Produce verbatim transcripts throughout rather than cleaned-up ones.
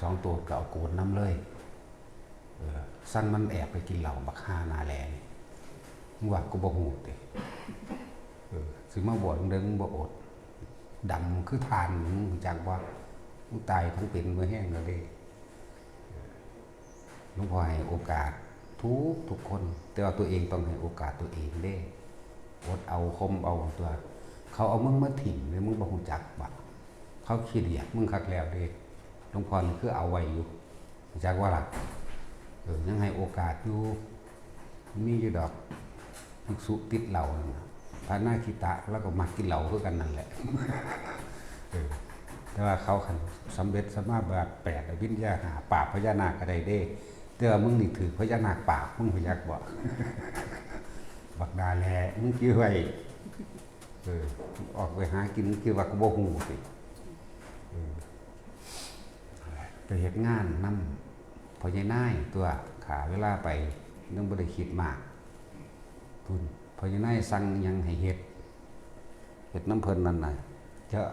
สองตัวก็เอาโกนนำเลย เออ สั่งมันแอบไปกินเหล้า บักห่าหน้าแหลนี่ มึงว่ากูบ่ฮู้ติ เออ สิมาบวชมึงเด้อ มึงบ่อด ดำคือถ่าน มึงรู้จักบ่ มึงตายทั้งเป็น บ่แห้งแล้วเด้ หลวงพ่อให้โอกาสทุกทุกคน แต่ว่าตัวเองต้องให้โอกาสตัวเองเด้ อดเอา ข่มเอาตัว เขาเอามึงมาถิ่มเลย มึงบ่ฮู้จักบ่ เขาขี้เดียดมึงคักแล้วเด้ หลวงพ่อนี่คือเอาไว้อยู่ รู้จักว่าล่ะ เออ ยังให้โอกาสอยู่ มีอยู่ดอก ภิกษุติดเหล้านั่นน่ะ พระนาคิตะแล้วก็มักกินเหล้าคือกันนั่นแหละ เออ แต่ว่าเขาคันสำเร็จสมาบัติแปด อภิญญาห้า ปราบพญานาคก็ได้เด้ แต่ว่ามึงนี่ถือพญานาคปราบ มึงรู้จักบ่ บักหน้าแหล มึงคิดไว้ เออ ออกไปหากิน มึงคิดว่ากูบ่ฮู้ติ เออ ไปเฮ็ดงานนำพ่อใหญ่นายตัว ฆ่าเวลาไป ยังบ่ได้คิดมาก พุ้น พ่อใหญ่นายสั่งหยังให้เฮ็ด เฮ็ดนำเพิ่นนั่นน่ะ เจาะ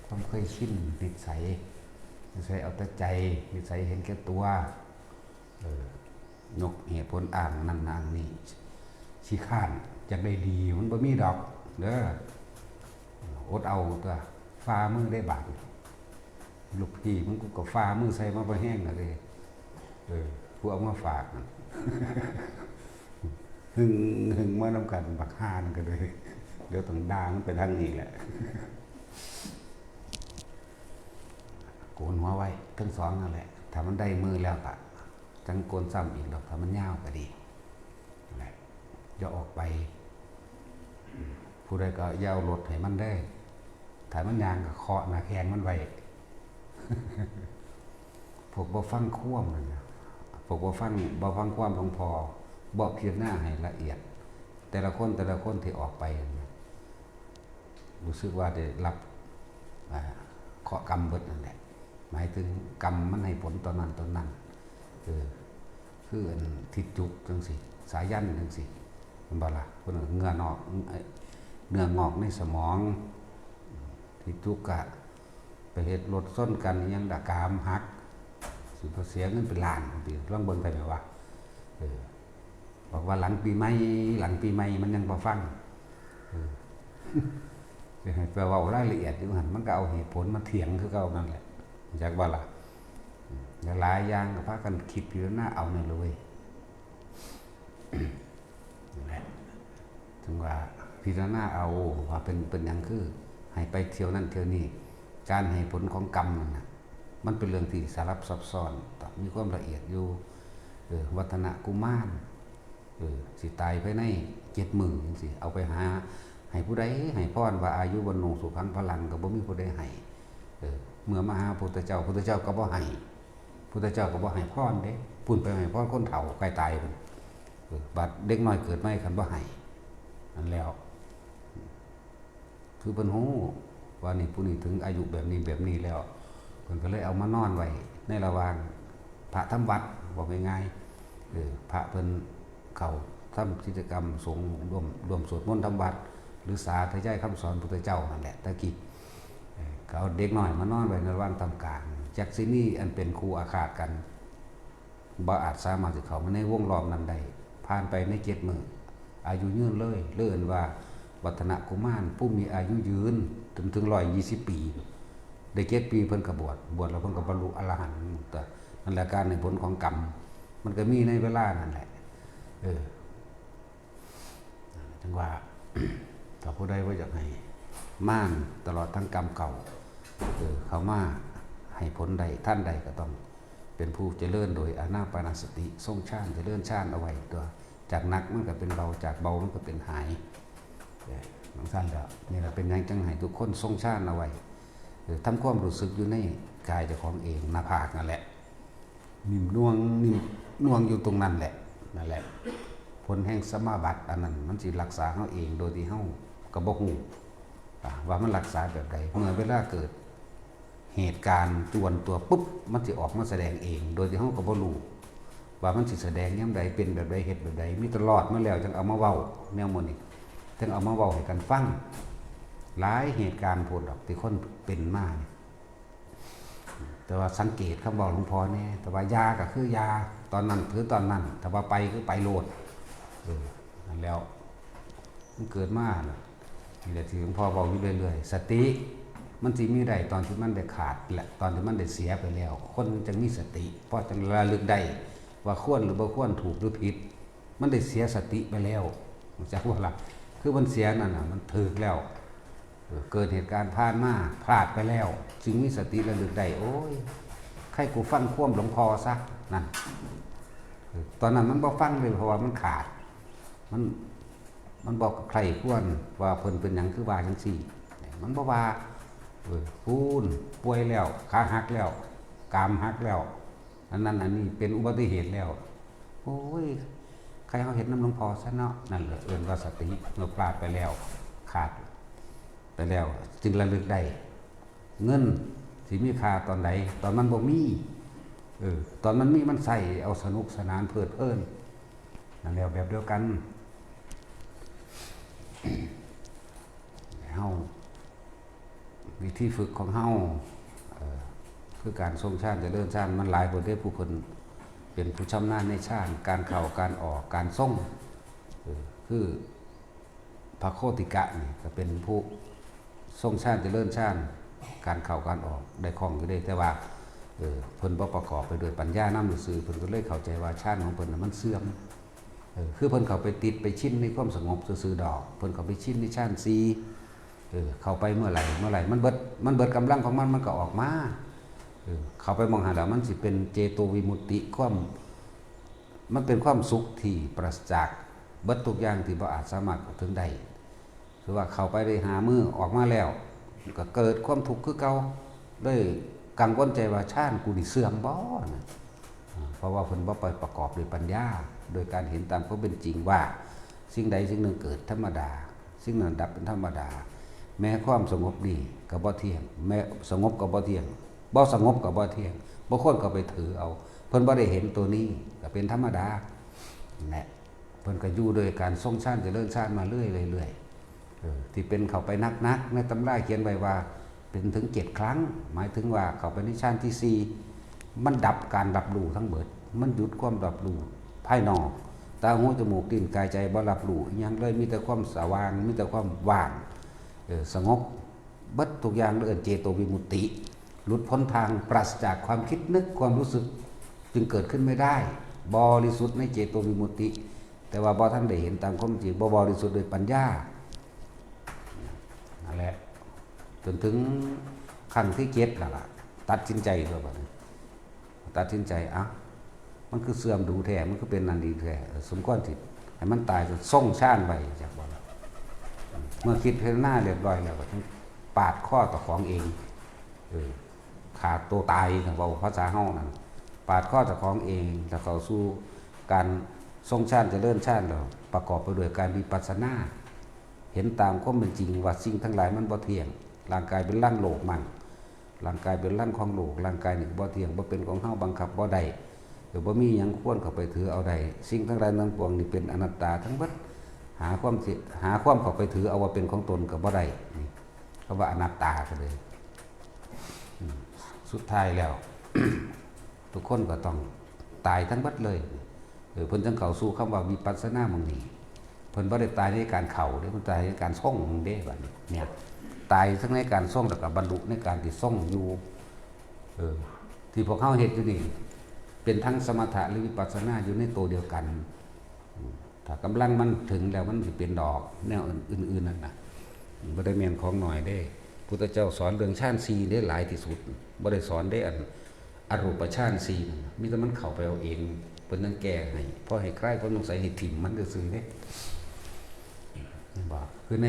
ความเคยชิน นิสัย นิสัยเอาแต่ใจ นิสัยเห็นแก่ตัว เออ ยกเหตุผลอ้างนั่นอ้างนี่ ขี้คร้าน อยากได้ดี มันบ่มีดอก เด้อ อดเอาตัว ฝ่ามือได้บาด ลูกพี่มึงกูก็ฝ่ามือใส่มาบ่แห้งแล้วเด้ เออ กูเอามาฝากนั่น หึง หึงมานำกัน บักห่านั่นก็เลย เดี๋ยวต้องด่ามันไปทางนี้แหละ โกนหัวไว้ทั้งสองนั่นแหละ ถ้ามันได้มือแล้วก็จั่งโกนซ้ำอีกดอก ถ้ามันยาวก็ดี นั่นแหละ อย่าออกไป อืม ผู้ใดก็อย่าเอารถให้มันเด้อ ถ้ามันย่างก็เคาะหน้าแข้งมันไว้ พวกบ่ฟังความนั่นน่ะ พวกบ่ฟัง บ่ฟังความหลวงพ่อ บ่พิจารณาให้ละเอียด แต่ละคน แต่ละคนที่ออกไปนั่นน่ะ รู้สึกว่าได้รับ อ่า เคราะห์กรรมเบิดนั่นแหละ หมายถึงกรรมมันให้ผลตอนนั้นตอนนั้น เออ คืออันทิดจุกจังซี้ สายันจังซี้ แม่นบ่ล่ะ เพิ่นว่าเหงื่อนอก เอ่อ เหงื่องอกในสมอง ทิดจุกกะไปเฮ็ดรถชนกันอิหยังดะ กรามหัก สิบ่เสียเงินเป็นล้านติ ลองเบิ่งได้ไหมวะ เออ บอกว่าหลังปีใหม่ หลังปีใหม่มันยังบ่ฟัง เออ สิให้ไปเว้ารายละเอียดอยู่หั่น มันก็เอาเหตุผลมาเถียงคือเก่านั่นแหละ จักว่าล่ะ อืม หลายๆอย่างก็พากันคิดพิจารณาเอานั่นเลย นั่นแหละ ถึงว่าพิจารณาเอาว่าเป็น เป็นหยังคือให้ไปเที่ยวนั่นเที่ยวนี่ การให้ผลของกรรมนั่นน่ะ มันเป็นเรื่องที่สลับซับซ้อน ต้องมีความละเอียดอยู่ เออ วัฒนกุมาร เออ สิตายภายในเจ็ดมื้อจังซี้ เอาไปหา ให้ผู้ใดให้พรว่าอายุวัณโณสุขังพลัง ก็บ่มีผู้ใดให้ เออ เมื่อมาหาพุทธเจ้า พุทธเจ้าก็บ่ให้ พุทธเจ้าก็บ่ให้พรเด้ พุ้นไปให้พรคนเฒ่าใกล้ตายพุ้น เออ บัดเด็กน้อยเกิดใหม่คันบ่ให้ นั่นแล้ว คือเพิ่นฮู้ว่านี่ผู้นี้ถึงอายุแบบนี้แบบนี้แล้ว เพิ่นก็เลยเอามานอนไว้ในระหว่างพระทำวัด บอกง่ายๆ เออ พระเพิ่นเข้าทำกิจกรรมสงฆ์ ร่วม ร่วมสวดมนต์ทำวัด หรือสาธยายคำสอนพุทธเจ้านั่นแหละ แต่กี้ เออ ก็เอาเด็กน้อยมานอนไว้ในระหว่างท่ามกลาง จักสิมีอันเป็นคู่อาฆาตกัน บ่อาจสามารถสิเข้ามาในวงล้อมนั้นได้ ผ่านไปในเจ็ดมื้อ อายุยืนเลย เลยเอิ้นว่าวัฒนกุมาร ผู้มีอายุยืนจนถึงร้อยยี่สิบปี ได้เจ็ดปีเพิ่นก็บวช บวชแล้วเพิ่นก็บรรลุอรหันต์ แต่นั่นแหละการให้ผลของกรรม มันก็มีในเวลานั่นแหละ เออ จั่งว่า ถ้าผู้ใดว่าอยากให้มารตลอดทั้งกรรมเก่า เออ เข้ามาให้ผลได้ ท่านใดก็ต้องเป็นผู้เจริญโดยอานาปานสติ ทรงฌาน เจริญฌานเอาไว้ตัว จากหนักมันก็เป็นเบา จากเบามันก็เป็นหาย เออ จั่งซั่นแหละ นี่แหละเป็นหยังจั่งให้ทุกคนทรงฌานเอาไว้ เออ ทำความรู้สึกอยู่ในกายเจ้าของเอง หน้าผากนั่นแหละ นิ่มนวล นิ่มนวลอยู่ตรงนั้นแหละ นั่นแหละ ผลแห่งสมาบัติอันนั้น มันสิรักษาเฮาเองโดยที่เฮาก็บ่ฮู้ อ่า ว่ามันรักษาแบบใด เมื่อเวลาเกิดเหตุการณ์จวนตัวปุ๊บ มันสิออกมาแสดงเอง โดยที่เฮาก็บ่รู้ ว่ามันสิแสดงยามใด เป็นแบบใด เฮ็ดแบบใด มีแต่รอดมาแล้วจั่งเอามาเว้า แนวหมู่นี้ จั่งเอามาเว้าให้กันฟัง หลายเหตุการณ์โพดดอกที่คนเป็นมานี่ แต่ว่าสังเกตคำเว้าหลวงพ่อแหน่ แต่ว่ายาก็คือยา ตอนนั้นคือตอนนั้น แต่ว่าไปคือไปโลด เออ นั่นแหล้ว มันเกิดมาน่ะ นี่แหละที่หลวงพ่อเว้าอยู่เรื่อยๆ สติ มันสิมีได้ตอนที่มันได้ขาด และตอนที่มันได้เสียไปแล้ว คนจั่งมีสติ เพราะจั่งระลึกได้ว่าควรหรือบ่ควร ถูกหรือผิด มันได้เสียสติไปแล้ว รู้จักบ่ล่ะ คือมันเสียนั่นน่ะ มันถูกแล้ว เออ เกิดเหตุการณ์ผ่านมา พลาดไปแล้ว จึงมีสติระลึกได้ โอ้ย ใครกูฟังความหลวงพ่อซะ นั่น เออ ตอนนั้นมันบ่ฟังเลย เพราะว่ามันขาด มัน มันบ่ใคร่ครวญว่าเพิ่นเป็นหยังคือว่าจั่งซี้ มันบ่ว่า เออ พู้น ป่วยแล้ว ขาหักแล้ว กรามหักแล้ว อันนั้นอันนี้เป็นอุบัติเหตุแล้ว โอ้ย ใครเฮาเฮ็ดนำหลวงพ่อซะเนาะ นั่นแหละเอิ้นว่าสติ เมื่อพลาดไปแล้ว ขาดไปแล้ว จึงระลึกได้ เงินสิมีค่าตอนใด ตอนมันบ่มี เออ ตอนมันมีมันใช้เอาสนุกสนานเพลิดเพลิน นั่นแหละแบบเดียวกัน เฮา วิธีฝึกของเฮา เอ่อ คือการทรงฌานเจริญฌาน มันหลายคนเด้ ผู้เพิ่นเป็นผู้ชำนาญในฌาน การเข้า การออก การทรง เออ คือพระโคติกะนี่ก็เป็นผู้ทรงฌานเจริญฌาน การเข้า การออกได้คล่องอยู่เด้ แต่ว่า เออ เพิ่นบ่ประกอบไปด้วยปัญญานำซื่อๆ เพิ่นก็เลยเข้าใจว่าฌานของเพิ่นน่ะมันเสื่อม เออ คือเพิ่นเข้าไปติดไปชินในความสงบซื่อๆดอก เพิ่นเข้าไปชินในฌานสี่ เออ เข้าไปเมื่อไหร่ เมื่อไหร่ มันเบิด มันเบิดกำลังของมัน มันก็ออกมา เออ เข้าไปหม่องหั้นแล้ว มันสิเป็นเจโตวิมุตติ ความ มันเป็นความสุขที่ปราศจากเบิดทุกอย่างที่บ่อาจสามารถเข้าถึงได้ คือว่าเข้าไปได้ห้ามื้อ ออกมาแล้ว ก็เกิดความทุกข์คือเก่า เลยกังวลใจว่าฌานกูนี่เสื่อมบ่นะ อ่า เพราะว่าเพิ่นบ่ไปประกอบด้วยปัญญา โดยการเห็นตามความเป็นจริงว่า สิ่งใดสิ่งหนึ่งเกิดธรรมดา สิ่งนั้นดับเป็นธรรมดา แม้ความสงบนี่ก็บ่เที่ยง แม้สงบก็บ่เที่ยง บ่สงบก็บ่เที่ยง บ่ควรก็ไปถือเอา เพิ่นบ่ได้เห็นตัวนี้ ก็เป็นธรรมดา นั่นแหละ เพิ่นก็อยู่โดยการทรงฌานเจริญฌานมาเรื่อยๆ เรื่อยๆ เออ ที่เป็นเข้าไปหนักๆ ในตำราเขียนไว้ว่าเป็นถึงเจ็ดครั้ง หมายถึงว่าเข้าไปในฌานที่สี่ มันดับการรับรู้ทั้งเบิด มันหยุดความรับรู้ภายนอก ตา หู จมูก ลิ้น กาย ใจ บ่รับรู้อิหยังเลย มีแต่ความสว่าง มีแต่ความว่าง เออ สงบ เบิดทุกอย่างเลย เอิ้นเจโตวิมุตติ หลุดพ้นทางปราศจากความคิดนึก ความรู้สึก จึงเกิดขึ้นไม่ได้ บริสุทธิ์ในเจโตวิมุตติ แต่ว่าบ่ทันได้เห็นตามความจริง บ่บริสุทธิ์ด้วยปัญญา นั่นแหละ จนถึงครั้งที่เจ็ดแล้วล่ะ ตัดสินใจแล้วบัดนี้ ตัดสินใจ เอ้า มันคือเสื่อมดูแท้ มันคือเป็นนั่นดีแท้ เออ สมควรสิให้มันตาย ซะ ทรงฌานไว้ จักบ่ล่ะ เมื่อคิดพิจารณาเรียบร้อยแล้ว ก็ต้องปาดคอเจ้าของเอง เออ ฆ่าตัวตาย เว้าภาษาเฮานั่น ปาดคอเจ้าของเอง แล้วเข้าสู่การทรงฌานเจริญฌานแล้ว ประกอบไปด้วยการวิปัสสนา เห็นตามความเป็นจริงว่าสิ่งทั้งหลายมันบ่เที่ยง ร่างกายเป็นรังโลกมั่ง ร่างกายเป็นรังของโลก ร่างกายนี่บ่เที่ยง บ่เป็นของเฮา บังคับบ่ได้ ก็บ่มีหยังควรเข้าไปถือเอาได้ สิ่งทั้งหลายทั้งปวงนี่เป็นอนัตตาทั้งหมด หาความสิ หาความเข้าไปถือเอาว่าเป็นของตนก็บ่ได้ นี่ คำว่าอนัตตาก็เลย อืม สุดท้ายแล้ว ทุกคนก็ต้องตายทั้งหมดเลย เออ เพิ่นจั่งเข้าสู่คำว่าวิปัสสนาหม่องนี้ เพิ่นบ่ได้ตายในการเข้าเด้ เพิ่นตายในการทรงเด้ บัดนี้ เนี่ย ตายทั้งในการทรง แล้วก็บรรลุในการที่ทรงอยู่ เออ ที่พวกเฮาเฮ็ดอยู่นี่ เป็นทั้งสมถะหรือวิปัสสนาอยู่ในตัวเดียวกัน อืม ถ้ากำลังมันถึงแล้วมันสิเป็นดอก แนวอื่นๆนั่นน่ะ บ่ได้แม่นของน้อยเด้ พุทธเจ้าสอนเรื่องฌานสี่เด้ หลายที่สุด บ่ได้สอนเด้ อัน อรูปฌานสี่นั่นน่ะ มีแต่มันเข้าไปเอาเอง เพิ่นจั่งแก้ให้ พอให้คลายความสงสัย ให้ถิ่มมันซื่อๆเด้ เห็นบ่ คือใน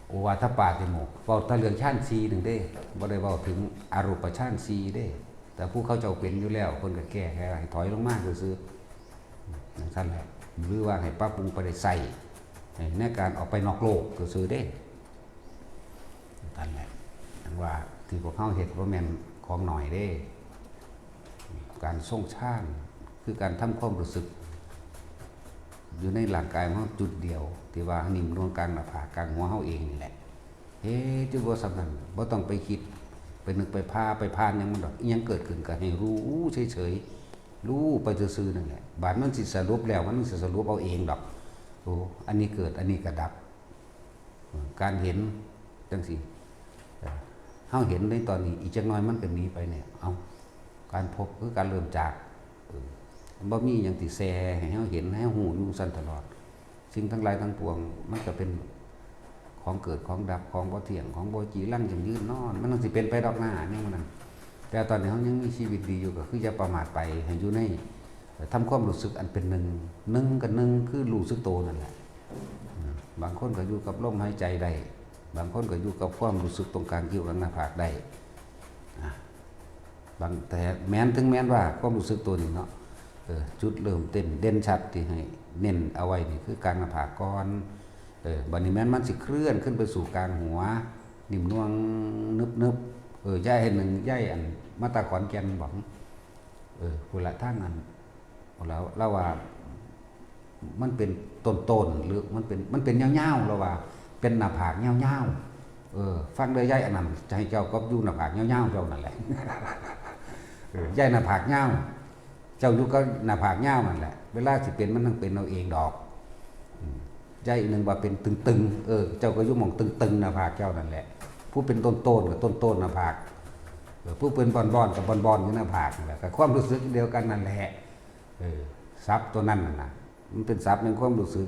โอวาทปาติโมกข์ เว้าแต่เรื่องฌานสี่หนึ่งเด้ บ่ได้เว้าถึงอรูปฌานสี่เด้ แต่ผู้เขาเจ้าเป็นอยู่แล้ว เพิ่นก็แก้ให้ ให้ถอยลงมาซื่อๆ จั่งซั่นแหละ หรือว่าให้ปรับปรุงไปได้ใช้ ในการออกไปนอกโลกซื่อๆเด้ นั่นแหละ จั่งว่าที่พวกเฮาเฮ็ดบ่แม่นของน้อยเด้ การทรงฌานคือการทำความรู้สึก อยู่ในร่างกายของเฮาจุดเดียว ที่ว่านิ่มลงกลางหน้าผากกลางหัวเฮาเองนี่แหละ เฮ็ดอยู่บ่ส่ำนั้น บ่ต้องไปคิด ไปนึกไปพาไปพานหยังมันดอก อิหยังเกิดขึ้นก็ให้รู้เฉยๆ รู้ไปซื่อๆ นั่นแหละ บาดมันสิสรุปแล้ว มันสิสรุปเอาเองดอก โอ้ อันนี้เกิด อันนี้ก็ดับ การเห็นจังซี่ เฮาเห็นในตอนนี้ อีกจักหน่อยมันก็หนีไปเนี่ย เอา การพบคือการเริ่มจาก เออ มันบ่มีหยังสิแซ่ให้เฮาเห็น ให้เฮาฮู้อยู่ซั่นตลอด สิ่งทั้งหลายทั้งปวง มันก็เป็นของเกิดของดับ ของบ่เที่ยง ของบ่จีรังยั่งยืนนอน มันจั่งสิเป็นไปดอกหน้า แนวนั้น แต่ตอนนี้เฮายังมีชีวิตดีอยู่ ก็คืออย่าประมาทไป ให้อยู่ใน ทำความรู้สึกอันเป็นหนึ่ง หนึ่งกับหนึ่งคือรู้สึกโตนั่นแหละ อืม บางคนก็อยู่กับลมหายใจได้ บางคนก็อยู่กับความรู้สึกตรงกลางคิ้วกลางหน้าผากได้ อ่ะ บาง แต่แม้น ถึงแม้นว่าความรู้สึกโตนี่เนาะ เออ จุดเริ่มเต้นเด่นชัดที่ให้เน้นเอาไว้นี่คือกลางหน้าผากก่อน เออ บัดนี้แม้นมันสิเคลื่อนขึ้นไปสู่กลางหัว นิ่มนวล นึบๆ เออ ย้ายให้หนึ่ง ย้ายอัน มาตาขอนแก่นบอก เออ พุ้นละทางอัน แล้ว แล้วว่า มันเป็นต้นๆ หรือมันเป็น มันเป็นยาวๆ แล้วว่า เป็นหน้าผากยาวๆ เออ ฟังเด้อยายอันนั้น จะให้เจ้าก็อยู่หน้าผากยาวๆ เจ้านั่นแหละ เออ ยายหน้าผากยาว เจ้าอยู่ก็หน้าผากยาวนั่นแหละ เวลาสิเป็นมันต้องเป็นเอาเองดอก อืม ยายอีกหนึ่งว่าเป็นตึงๆ เออ เจ้าก็อยู่หม่องตึงๆ หน้าผากเจ้านั่นแหละ ผู้เป็นต้นๆ ก็ต้นๆ หน้าผาก เออ ผู้เป็นบอนๆ ก็บอนๆ อยู่หน้าผากนั่นแหละ ก็ความรู้สึกเดียวกันนั่นแหละ เออ ศัพท์ตัวนั้นน่ะนะ มันเป็นศัพท์ในความรู้สึก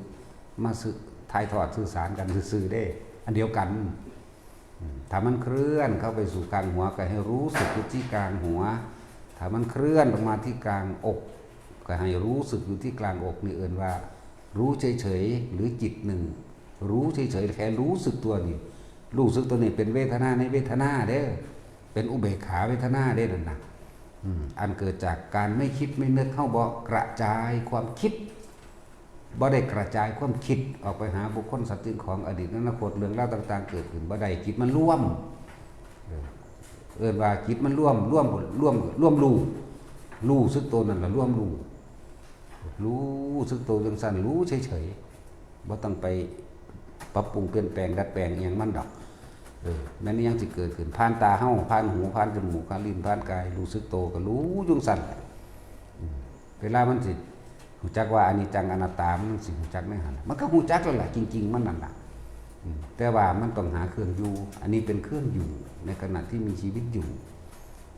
มาสื่อ ถ่ายทอดสื่อสารกันซื่อๆ เด้ อันเดียวกัน อืม ถ้ามันเคลื่อนเข้าไปสู่กลางหัว ก็ให้รู้สึกอยู่ที่กลางหัว ถ้ามันเคลื่อนลงมาที่กลางอก ก็ให้รู้สึกอยู่ที่กลางอก นี่เอิ้นว่า รู้เฉยๆ หรือจิตหนึ่ง รู้เฉยๆ แค่รู้สึกตัวนี่ รู้สึกตัวนี่เป็นเวทนาในเวทนาเด้อ เป็นอุเบกขาเวทนาเด้นั่นนะ อืม อันเกิดจากการไม่คิดไม่นึก เฮาบ่กระจายความคิด บ่ได้กระจายความคิดออกไปหาบุคคล สัตว์สิ่งของ อดีต อนาคต เรื่องราวต่างๆ เกิดขึ้นบ่ได้ จิตมันรวม เออ เอิ้นว่าจิตมันรวม รวม รวม รวมรู้ รู้สึกตัวนั่นล่ะ รวมรู้ รู้สึกตัวจั่งซั่น รู้เฉยๆ บ่ต้องไปปรับปรุงเปลี่ยนแปลงดัดแปลงอิหยังมันดอก เออ แม้นอิหยังสิเกิดขึ้น ผ่านตาเฮา ผ่านหู ผ่านจมูก ผ่านลิ้น ผ่านกาย รู้สึกตัวก็รู้อยู่จั่งซั่นแหละ อืม เวลามันสิฮู้จักว่าอนิจจังอนัตตา มันสิฮู้จักในหั่นล่ะ มันก็ฮู้จักแล้วล่ะ จริงๆ มันนั่นล่ะ อืม แต่ว่ามันต้องหาเครื่องอยู่ อันนี้เป็นเครื่องอยู่ในขณะที่มีชีวิตอยู่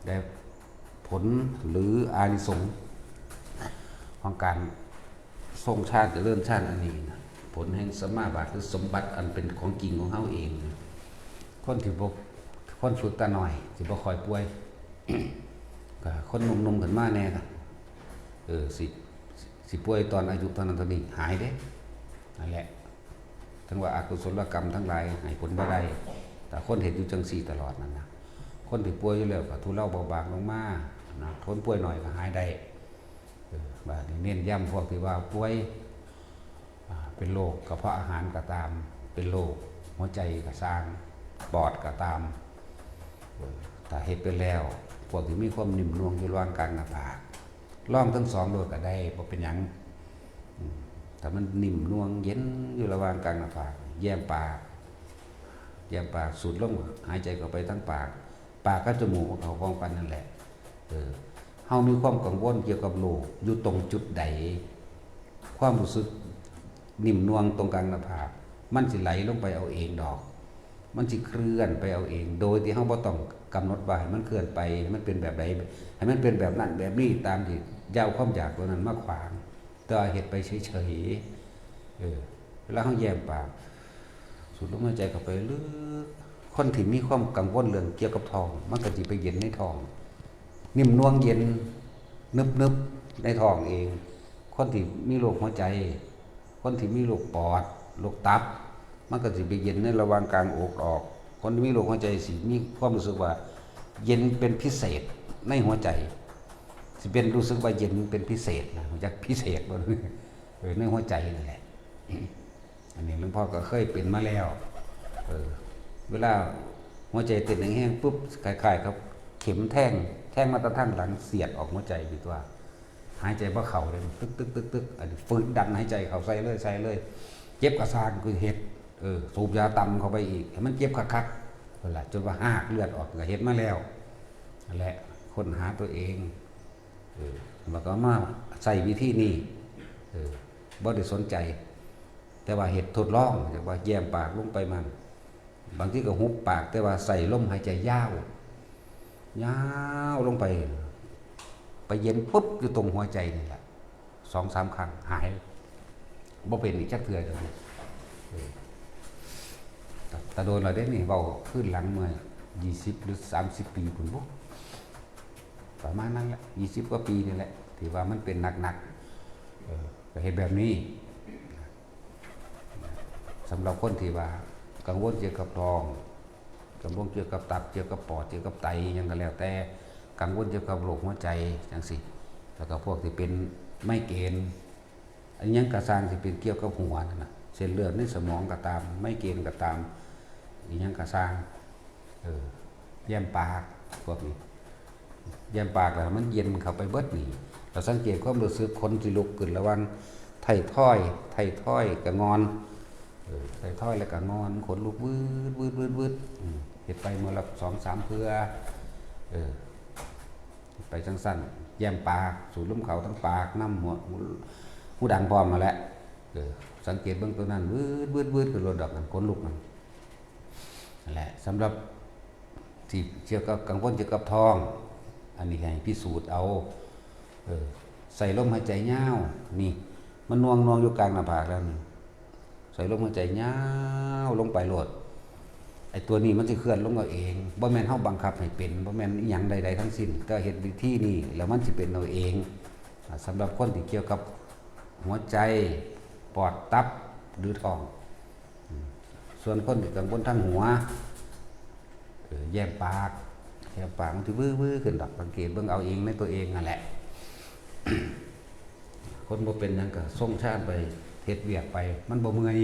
และผลหรืออานิสงส์ของการทรงฌานเจริญฌานอันนี้นะ ผลแห่งสัมมาบัติคือสมบัติอันเป็นของจริงของเฮาเองนะ คนที่บ่ คนฝึกตาน้อยสิบ่ค่อยป่วย ก็คนหนุ่มๆ ขึ้นมาแน่ก็ เออ สิ สิป่วยตอนอายุเท่านั้นเท่านี้ หายเด้ นั่นแหละ ถึงว่าอกุศลกรรมทั้งหลายให้ผลบ่ได้ แต่คนเฮ็ดอยู่จั่งซี่ตลอดนั่นนะ คนที่ป่วยอยู่แล้วก็ทุเลาเบาบางลงมานะ คนป่วยหน่อยก็หายได้ เออ บาดนี้เน้นย้ำพวกที่ว่าป่วย อ่า เป็นโรคกระเพาะอาหารก็ตาม เป็นโรคหัวใจก็ซ่าง ปอดก็ตาม เออ ถ้าเฮ็ดไปแล้ว พวกที่มีความนิ่มนวลอยู่ระหว่างกลางหน้าผาก ลองทั้งสองโลดก็ได้ บ่เป็นหยัง อืม ถ้ามันนิ่มนวลเย็นอยู่ระหว่างกลางหน้าผาก แย้มปาก แย้มปาก สูดลมหายใจเข้าไปทางปาก ปากกับจมูกมันเข้าพร้อมกันนั่นแหละ เออ เฮามีความกังวลเกี่ยวกับโรคอยู่ตรงจุดใด ความรู้สึกนิ่มนวลตรงกลางหน้าผาก มันสิไหลลงไปเอาเองดอก มันสิเคลื่อนไปเอาเอง โดยที่เฮาบ่ต้องกำหนดว่าให้มันเคลื่อนไป ให้มันเป็นแบบใด ให้มันเป็นแบบนั้นแบบนี้ ตามที่เหย้าความอยากตัวนั้นมาขวาง แต่ว่าเฮ็ดไปเฉยๆ เออ เวลาเฮาแย้มปาก สูดลมหายใจเข้าไปลึก คนที่มีความกังวลเรื่องเกี่ยวกับท้อง มันก็สิไปเย็นในท้อง นิ่มนวลเย็น นึบๆ ในท้องเอง คนที่มีโรคหัวใจ คนที่มีโรคปอด โรคตับ มันก็สิไปเย็นในระหว่างกลางอกออก คนที่มีโรคหัวใจสิมีความรู้สึกว่าเย็นเป็นพิเศษในหัวใจ สิเป็นรู้สึกว่าเย็นเป็นพิเศษนะ รู้จักพิเศษบ่ เออ ในหัวใจนั่นแหละ อันนี้หลวงพ่อก็เคยเป็นมาแล้ว เออ เวลาหัวใจเต้นแฮงๆ ปุ๊บ คล้ายๆ กับเข็มแทง แทงมาแต่ทางหลังเสียดออกหัวใจอยู่ตัว หายใจบ่เข้าเลย ตึกๆๆๆ อันนี้ฝืนดันหายใจเข้าใส่เลย ใส่เลย เจ็บกะซ่างคือเฮ็ด เออ สูบยาต่ำเข้าไปอีก ให้มันเจ็บคัก นั่นแหละ จนว่าหากเลือดออกก็เฮ็ดมาแล้ว นั่นแหละ ค้นหาตัวเอง เออ แล้วก็มาใช้วิธีนี้ เออ บ่ได้สนใจ แต่ว่าเฮ็ดทดลอง เรียกว่าแย้มปากลงไปมัน บางทีก็หุบปาก แต่ว่าใส่ลมหายใจยาว ยาวลงไป ไปเย็นปุ๊บอยู่ตรงหัวใจนี่แหละ สองสามครั้ง หาย บ่เป็นอีกจักเทื่อเดี๋ยวนี้ เออ แต่แต่โดนแล้วเด้นี่ เว้าคืนหลังเมื่อยี่สิบหรือสามสิบปีพุ้นบ่ ประมาณนั้นแหละ ยี่สิบกว่าปีนี่แหละ ที่ว่ามันเป็นหนักๆ เออ ก็เฮ็ดแบบนี้ สำหรับคนที่ว่ากังวลเกี่ยวกับท้อง กังวลเกี่ยวกับตับ เกี่ยวกับปอด เกี่ยวกับไต หยังก็แล้วแต่ กังวลเกี่ยวกับโรคหัวใจจังซี้ แล้วก็พวกที่เป็นไมเกรน อันหยังกะซ่างที่เป็นเกี่ยวกับหัวนั่นน่ะ เส้นเลือดในสมองก็ตาม ไมเกรนก็ตาม อีหยังกะซ่าง เออ แย้มปาก พวกนี้ แย้มปากแล้วมันเย็นเข้าไปเบิดนี่ เราสังเกตความรู้สึกขนสิลุกขึ้นระหว่างไททอย ไททอยกับงอน เออ ไททอยแล้วก็งอน ขนลุกวืด วืด วืด วืด อืม เฮ็ดไปมื้อละสองสามเทื่อ เออ ไปจังซั่น แย้มปาก สูดลมเข้าทางปากนำ หัว หูดังพร้อมนั่นแหละ เออ สังเกตเบิ่งตัวนั้น วืด วืด วืด ขึ้นโลดดอกนั่น ขนลุกนั่น นั่นแหละ สำหรับที่เกี่ยวกับกังวลเกี่ยวกับท้อง อันนี้ให้พิสูจน์เอา เออ ใส่ลมหายใจยาว นี่ มันหน่วงๆ อยู่กลางหน้าผากแล้วนี่ ใส่ลมหายใจยาวลงไปโลด ไอ้ตัวนี้มันสิเคลื่อนลงเอาเอง บ่แม่นเฮาบังคับให้เป็น บ่แม่นอิหยังใดๆ ทั้งสิ้น แต่เฮ็ดวิธีนี้แล้วมันสิเป็นเอาเอง อ่า สำหรับคนที่เกี่ยวกับหัวใจ ปอด ตับ หรือท้อง อืม ส่วนคนที่กังวลทางหัว เออ แย้มปาก แย้มปากมันสิวื้อๆ ขึ้นดอก สังเกตเบิ่งเอาเองในตัวเองนั่นแหละ คนบ่เป็นหยังก็ทรงฌานไป เฮ็ดเวียกไป มันบ่เมื่อย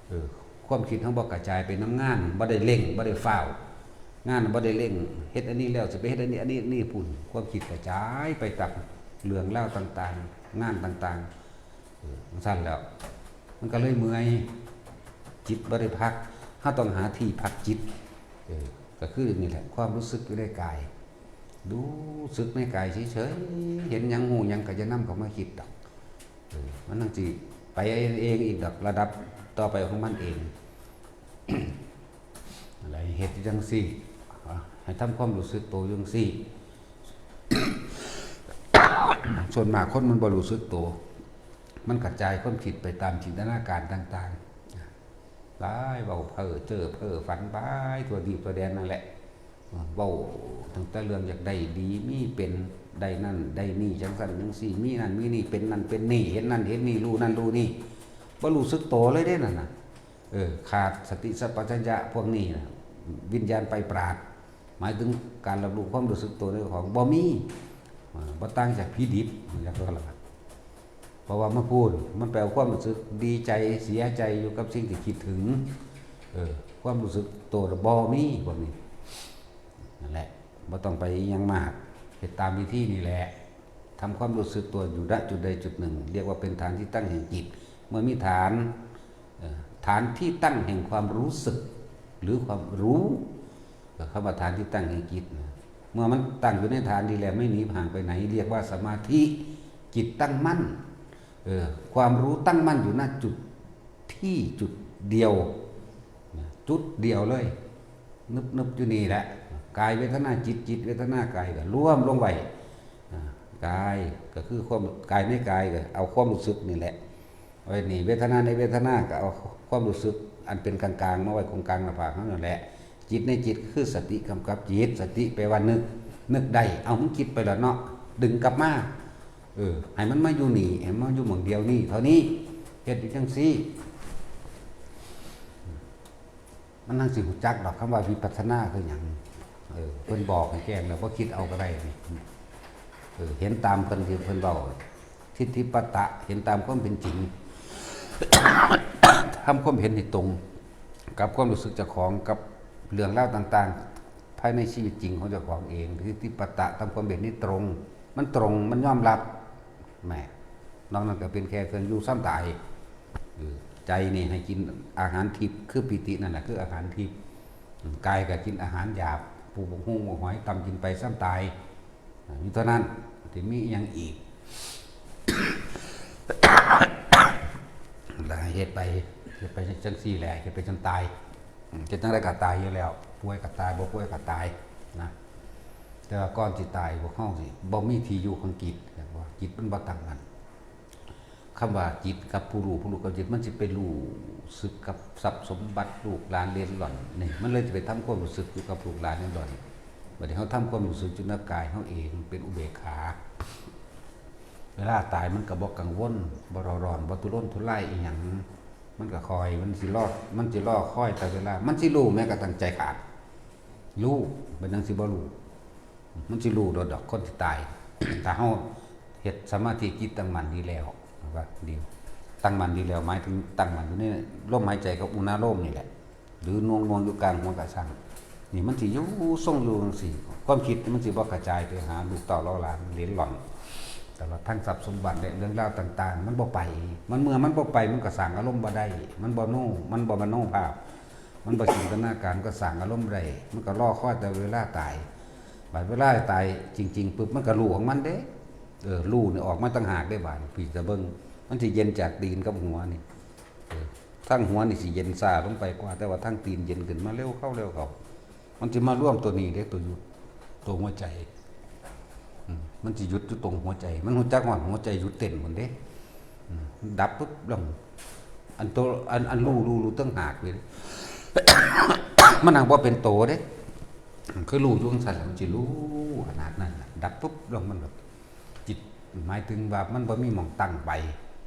เออ ความคิดเฮาบ่กระจายไปนำงาน บ่ได้เร่ง บ่ได้ฟ้าว งานบ่ได้เร่ง เฮ็ดอันนี้แล้วสิไปเฮ็ดอันนี้ อันนี้ อันนี้พู้น ความคิดกระจายไปกับเรื่องราวต่างๆ งานต่างๆ เออ จั่งซั้นแล้ว มันก็เลยเมื่อย จิตบ่ได้พัก เฮาต้องหาที่พักจิต เออ ก็คือนี่แหละ ความรู้สึกอยู่ในกาย รู้สึกในกายเฉยๆ เห็นหยัง ฮู้หยัง ก็อย่านำเข้ามาคิดดอก เออ มันจั่งสิไปเองอีกดอก ระดับต่อไปของมันเอง อะไร เฮ็ดอยู่จั่งซี้ อ่ะ ให้ทำความรู้สึกโตอยู่จั่งซี้ ส่วนมากคนมันบ่รู้สึกโต มันกระจายความคิดไปตามจินตนาการต่างๆ หลาย เว้าเพ้อเจ้อเพ้อฝันไปทั่วทีปทั่วแดนนั่นแหละ เว้าตั้งแต่เรื่องอยากได้ดี มีเป็น ได้นั่นได้นี่ จั่งซั้นจั่งซี้ มีนั่นมีนี่ เป็นนั่นเป็นนี่ เห็นนั่นเห็นนี่ รู้นั่นรู้นี่ บ่รู้สึกโตเลยเด้นั่นน่ะ เออ ขาดสติสัมปชัญญะพวกนี้น่ะ วิญญาณไปปราด หมายถึงการรับรู้ความรู้สึกโตในของบ่มี อ่า บ่ต่างจากผีดิบ จั่งซั้นล่ะ เพราะว่ามาพูด มันไปเอาความรู้สึกดีใจเสียใจอยู่กับสิ่งที่คิดถึง เออ ความรู้สึกโตน่ะบ่มีพวกนี้ นั่นแหละ บ่ต้องไปอิหยังมาก เฮ็ดตามวิธีนี่แหละ ทำความรู้สึกตัวอยู่ ณ จุดใดจุดหนึ่ง เรียกว่าเป็นฐานที่ตั้งแห่งจิต เมื่อมีฐาน เอ่อ ฐานที่ตั้งแห่งความรู้สึก หรือความรู้ ก็คำว่าฐานที่ตั้งแห่งจิตนะ เมื่อมันตั้งอยู่ในฐานนี้แล้ว ไม่หนีห่างไปไหน เรียกว่าสมาธิ จิตตั้งมั่น เออ ความรู้ตั้งมั่นอยู่ ณ จุดที่จุดเดียว นะ จุดเดียวเลย นึบๆ อยู่นี่แหละ กายเวทนาจิต จิตเวทนากายก็รวมลงไว้ อ่า กายก็คือความ กายในกายก็เอาความรู้สึกนี่แหละ ไว้นี่ เวทนาในเวทนาก็เอาความรู้สึกอันเป็นกลางๆ มาไว้ตรงกลางหน้าผากเฮานั่นแหละ จิตในจิตก็คือสติกำกับจิต สติแปลว่านึก นึกได้ เอามันคิดไปแล้วเนาะ ดึงกลับมา เออ ให้มันมาอยู่นี่ ให้มันมาอยู่หม่องเดียวนี่ เท่านี้ เฮ็ดอยู่จั่งซี้ มันจั่งสิรู้จักดอก คำว่าวิปัสสนาคือหยัง เออ เพิ่นบอกให้แจ้งแล้ว บ่คิดเอาก็ได้นี่ เออ เห็นตามเพิ่นที่เพิ่นเว้า ทิฏฐิปตะ เห็นตามความเป็นจริง ทำความเห็นให้ตรง กับความรู้สึกเจ้าของ กับเรื่องราวต่างๆ ภายในชีวิตจริงของเจ้าของเอง ทิฏฐิปตะ ทำความเห็นให้ตรง มันตรง มันยอมรับ แหม นอกนั้นก็เป็นแค่เครื่องอยู่ซ่อนตาย เออ ใจนี่ให้กินอาหารทิพย์ คือปีตินั่นแหละ คืออาหารทิพย์ กายก็กินอาหารหยาบ ปูบักฮุ่งบักหอยตำกินไปซ้ำตาย อยู่เท่านั้น ที่มีอหยังอีก แล้วเฮ็ดไป เฮ็ดไปจังซี่แหละ เฮ็ดไปจนตาย เฮ็ดจังได๋ก็ตายอยู่แล้ว ป่วยก็ตาย บ่ป่วยก็ตายนะ แต่ว่าก่อนสิตายพวกเฮาสิบ่มีที่อยู่ของจิต ว่าจิตมันบ่ตั้งมั่น คำว่าจิตกับผู้รู้ ผู้รู้กับจิต มันสิไปรู้สึกกับทรัพย์สมบัติ ลูกหลานเหลนหล่อน นี่ มันเลยสิไปทำความรู้สึกอยู่กับลูกหลานเหลนหล่อน บัดนี้เฮาทำความรู้สึกอยู่ในกายเฮาเอง เป็นอุเบกขา เวลาตายมันก็บ่กังวล บ่เร่าร้อน บ่ทุรนทุรายอิหยัง มันก็คอย มันสิรอ มันสิรอคอยแต่เวลา มันสิรู้แม้กระทั่งใจขาด รู้ เป็นหยังสิบ่รู้ มันสิรู้โลดดอกคนที่ตาย ถ้าเฮาเฮ็ดสมาธิจิตตั้งมั่นดีแล้ว ว่าดี ตั้งมั่นดีแล้ว หมายถึงตั้งมั่นอยู่ในลมหายใจกับอุณาโลมนี่แหละ หรือหน่วงๆอยู่กลางหัวกะซัง นี่มันสิอยู่ทรงอยู่จังซี่ ความคิดมันสิบ่กระจายไปหาลูกเต้าเหล่าหลานเหลนหล่อน ตลอดทั้งทรัพย์สมบัติและเรื่องราวต่างๆ มันบ่ไป มันเมื่อมันบ่ไป มันก็สร้างอารมณ์บ่ได้ มันบ่โน มันบ่มโนภาพ มันบ่จินตนาการ ก็สร้างอารมณ์บ่ได้ มันก็รอคอยแต่เวลาตาย บัดเวลาตายจริงๆปุ๊บ มันก็รู้ของมันเด้ เออ รู้นี่ออกมาต่างหากเด้บาดนี้ พี่จะเบิ่ง มันสิเย็นจากตีนกับหัวนี่ เออ ทางหัวนี่สิเย็นช้าลงไปกว่า แต่ว่าทางตีนเย็นขึ้นมาเร็วเข้าเร็วเข้า มันสิมารวมตัวนี้เด้ ตัวหยุด ตัวหัวใจ อืม มันสิหยุดอยู่ตรงหัวใจ มันรู้จักฮอดหัวใจหยุดเต้นพุ้นเด้ อืม ดับปุ๊บลง อันโต อัน อันรู้ รู้ รู้ต่างหากเลย มันหั้งบ่เป็นโตเด้ คือรู้อยู่จั่งซั้นแหละ มันสิรู้ขนาดนั้นน่ะ ดับปุ๊บลงมันแบบ จิตหมายถึงว่ามันบ่มีหม่องตั้งไป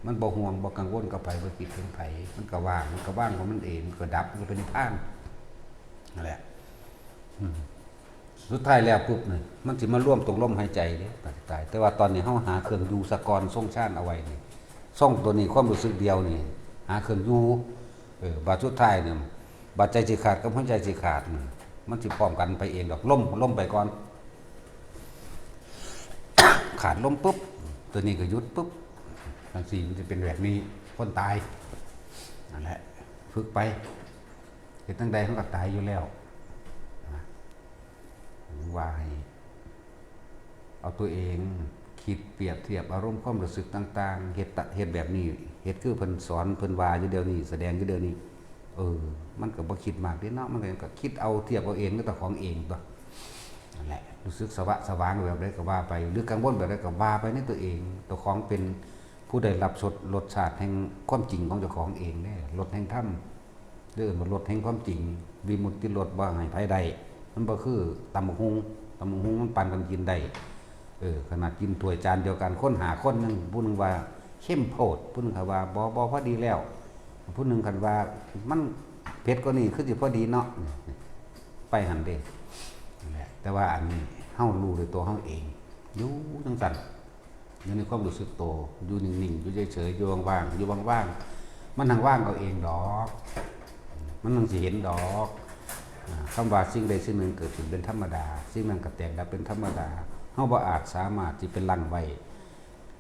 มันบ่ห่วงบ่กังวลกับไผ บ่คิดถึงไผ มันก็ว่าง มันก็ว่างของมันเอง มันก็ดับ มันก็เป็นนิพพาน นั่นแหละ อืม สุดท้ายแล้วปุ๊บนี่ มันสิมารวมตรงลมหายใจเด้ ตาย แต่ว่าตอนนี้เฮาหาเครื่องอยู่ซะก่อน ทรงฌานเอาไว้นี่ ทรงตัวนี้ ความรู้สึกเดียวนี่ หาเครื่องอยู่ เออ บาดสุดท้ายนี่ บาดใจสิขาดกับหัวใจสิขาดนี่ มันสิพร้อมกันไปเองดอก ลม ลมไปก่อน ขาดลมปุ๊บ ตัวนี้ก็หยุดปุ๊บ จั่งซี้มันสิเป็นแบบนี้ คนตาย นั่นแหละ ฝึกไป เฮ็ดจั่งใด๋เฮาก็ตายอยู่แล้ว นะ ว่าให้ เอาตัวเองคิดเปรียบเทียบอารมณ์ความรู้สึกต่างๆ เฮ็ดตะ เฮ็ดแบบนี้ เฮ็ดคือเพิ่นสอน เพิ่นว่าอยู่เดี๋ยวนี้ แสดงอยู่เดี๋ยวนี้ เออ มันก็บ่คิดมากเด้เนาะ มันก็ ก็คิดเอา เทียบเอาเองกับเจ้าของเองตั๊ว นั่นแหละ รู้สึกสวะสว่างแบบใด๋ก็ว่าไป หรือกังวลแบบใด๋ก็ว่าไปในตัวเอง เจ้าของเป็นผู้ได้รับรส รสชาติแห่งความจริงของเจ้าของเองเด้ รสแห่งธรรม เรียกว่ารสแห่งความจริง วิมุตติรสบ่ให้ไผได้ มันบ่คือตำบักหุ่ง ตำบักหุ่งมันปันกันกินได้ เออ ขนาดกินถ้วยจานเดียวกัน คนห้าคนหนึ่ง ผู้หนึ่งว่าเข้มโพด ผู้หนึ่งก็ว่าบ่ บ่ พอดีแล้ว ผู้หนึ่งคันว่ามันเผ็ดกว่านี้คือสิพอดีเนาะ ไปหั่นเด้ นั่นแหละ แต่ว่าอันนี้เฮารู้ด้วยตัวเฮาเอง อยู่จั่งซั้น อยู่ในความรู้สึกโต อยู่นิ่งๆ อยู่เฉยๆ อยู่ว่างๆ อยู่ว่างๆ มันหั้งว่างเอาเองดอก มันหั้งสิเห็นดอก อ่า คำว่าสิ่งใดสิ่งหนึ่งเกิดขึ้นเป็นธรรมดา สิ่งนั้นก็แตกดับเป็นธรรมดา เฮาบ่อาจสามารถสิไปลังไว้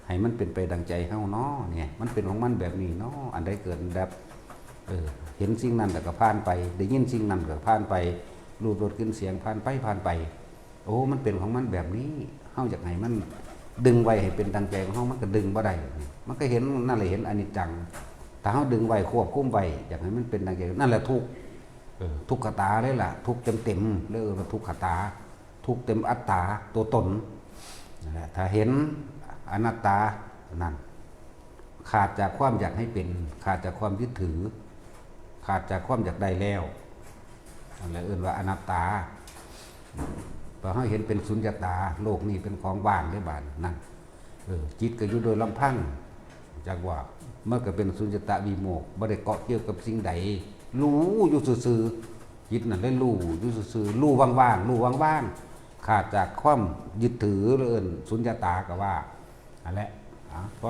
ให้มันเป็นไปดังใจเฮาเนาะ เนี่ย มันเป็นของมันแบบนี้เนาะ อันใดเกิดอันดับ เออ เห็นสิ่งนั้นแล้วก็ผ่านไป ได้ยินสิ่งนั้นก็ผ่านไป รูปรสกลิ่นเสียงผ่านไป ผ่านไป โอ้ มันเป็นของมันแบบนี้ เฮาอยากให้มันดึงไว้ให้เป็นดังใจของเฮา มันก็ดึงบ่ได้ มันก็เห็น นั่นแหละ เห็นอนิจจัง ถ้าเฮาดึงไว้ ควบคุมไว้ อยากให้มันเป็นดังใจ นั่นแหละทุกข์ เออ ทุกขตาเลยล่ะ ทุกข์เต็มๆ เลยว่าทุกขตา ทุกข์เต็มอัตตา ตัวตน นั่นแหละ ถ้าเห็นอนัตตา นั่น ขาดจากความอยากให้เป็น ขาดจากความยึดถือ ขาดจากความอยากได้แล้ว นั่นแหละเอิ้นว่าอนัตตา พอเฮาเห็นเป็นสุญญตา โลกนี้เป็นของว่างเด้บาดนั่น เออ จิตก็อยู่โดยลำพัง จักว่า มันก็เป็นสุญญตาวิโมกข์ บ่ได้เกาะเกี่ยวกับสิ่งใด รู้อยู่ซื่อๆ จิตนั่นเลยรู้อยู่ซื่อๆ รู้ว่างๆ รู้ว่างๆ ขาดจากความยึดถือ เอิ้นสุญญตาก็ว่า นั่นแหละ อ่ะ พอ